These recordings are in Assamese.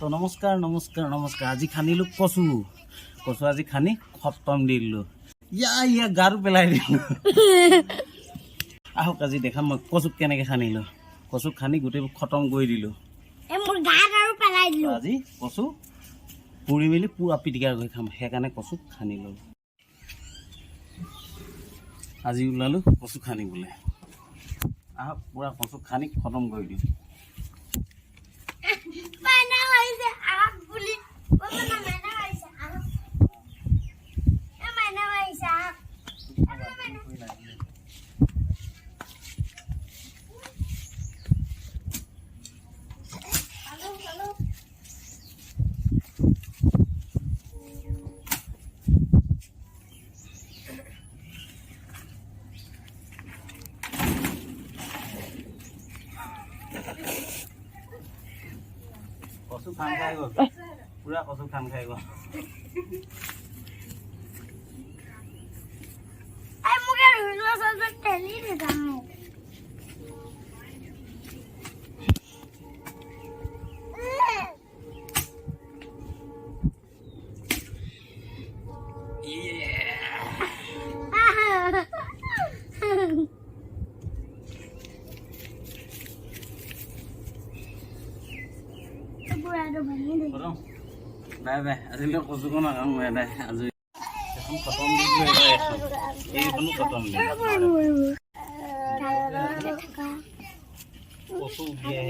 তো নমস্কাৰ, নমস্কাৰ, নমস্কাৰ। আজি খান্দিলোঁ কচু। কচু আজি খান্দি খতম দি দিলোঁ। ইয়া ইয়া, গাৰো পেলাই দিলোঁ। আহক, আজি দেখাম মই কচু কেনেকৈ খান্দিলোঁ। কচু খান্দি গোটেইবোৰ খতম কৰি দিলোঁ। এই মোৰ গাত আৰু পেলাই দিলো। আজি কচু পুৰি মেলি পূৰা পিটিকা কৰি খাম, সেইকাৰণে কচু খান্দি ল'লোঁ। আজি ওলালোঁ কচু খান্দিবলৈ। আহক, পূৰা কচু খান্দি খতম কৰি দিওঁ। মাইনা আহিছে আহক বুলি। অ মাইনা, মাইনা আহিছে আহক। এ মাইনা আহিছে আহক। এ মাইনা। পালো, পালো। কচু খান খাই গ'ল, পূৰা কচু খান খাই গ'ল। এই মোক এই ৰুইলোৱা চচত ঠেলি দিছা মোক। বুঢ়াটো ভাঙি দিলে। খতম, বাই বাই। আজিলৈ কচুকো নাখাওঁ মই। এদাই আজৰি। এখন খতম দি দিলোঁ। এইবাৰ এখন, এইখনো খতম দি দিলোঁ। কচু উলিয়াই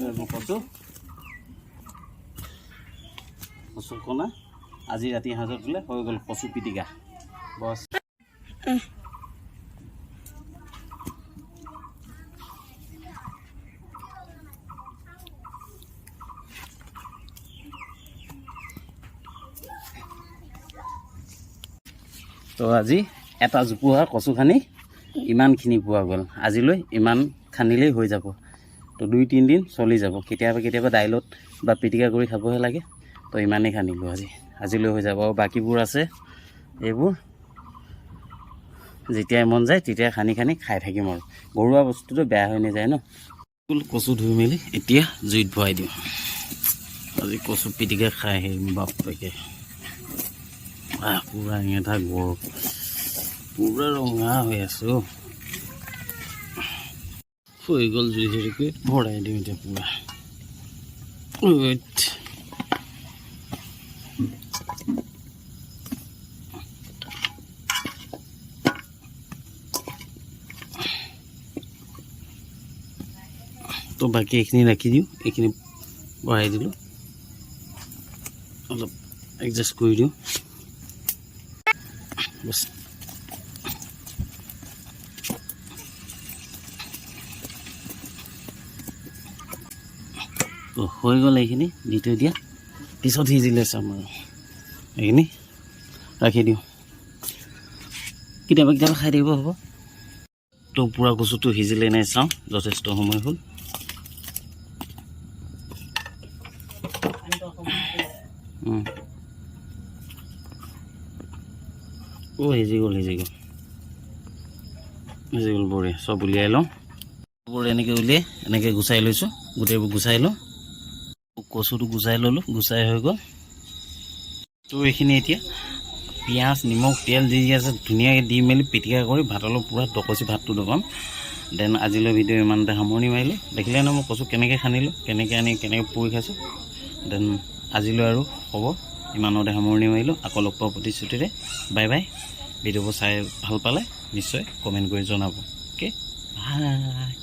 এইবোৰ কচু, কচু কণা আজি ৰাতি সাজত দিলে হৈ গ'ল কচু পিটিকা, বছ। তো আজি এটা জোপোহা কচু খানি ইমানখিনি পোৱা গ'ল। আজিলৈ ইমান খান্দিলেই হৈ যাব। তো 2-3 দিন চলি যাব। কেতিয়াবা কেতিয়াবা দাইলত বা পিটিকা কৰি খাবহে লাগে। তো ইমানেই খান্দিলোঁ আজি, আজিলৈ হৈ যাব। আৰু বাকীবোৰ আছে, এইবোৰ যেতিয়াই মন যায় তেতিয়াই খান্দি খান্দি খাই থাকিম। আৰু ঘৰুৱা বস্তুটো বেয়া হৈ নাযায় ন। কচু ধুই মেলি এতিয়া জুইত ভৰাই দিওঁ। আজি কচু পিটিকা খাই আহিম। বাপেকে, আহ, পূৰা এঙেঠা গৰম, পূৰা ৰঙা হৈ আছে অ'। হৈ গ'ল, জুই হেৰিকৈ ভৰাই দিওঁ এতিয়া পূৰা। ঐত। তো বাকী এইখিনি ৰাখি দিওঁ। এইখিনি বঢ়াই দিলোঁ, অলপ এডজাষ্ট কৰি দিওঁ, বছ। তো হৈ গ'ল, এইখিনি দি থৈ দিয়া। পিছত সিজিলে চাম। আৰু এইখিনি ৰাখি দিওঁ, কেতিয়াবা কেতিয়াবা খাই থাকিব হ'ব। তো পূৰা কচুটো সিজিলে নাই চাওঁ, যথেষ্ট সময় হ'ল। অ', সিজি গ'ল, সিজি গ'ল, সিজি গ'ল, বঢ়িয়া। চব উলিয়াই লওঁ। বোৰ এনেকৈ উলিয়াই এনেকৈ গুচাই লৈছোঁ, গোটেইবোৰ গুচাই লওঁ। কচুটো গুচাই ল'লোঁ, গুচাই হৈ গ'ল। তো এইখিনি এতিয়া পিঁয়াজ, নিমখ, তেল যি যি আছে ধুনীয়াকৈ দি মেলি পিটিকা কৰি ভাতৰ লগত পূৰা দকচি ভাতটো দবাম। Then আজিলৈ ভিডিঅ' ইমানতে সামৰণি মাৰিলোঁ। দেখিলে ন মই কচু কেনেকৈ খান্দিলোঁ, কেনেকৈ আনি কেনেকৈ পুৰি খাইছোঁ। Then আজিলৈ আৰু হ'ব, ইমানতে সামৰণি মাৰিলোঁ। আকৌ লগ পোৱাৰ প্ৰতিশ্ৰুতিৰে বাই বাই। ভিডিঅ'বোৰ চাই ভাল পালে নিশ্চয় কমেণ্ট কৰি জনাব। Okay, bye.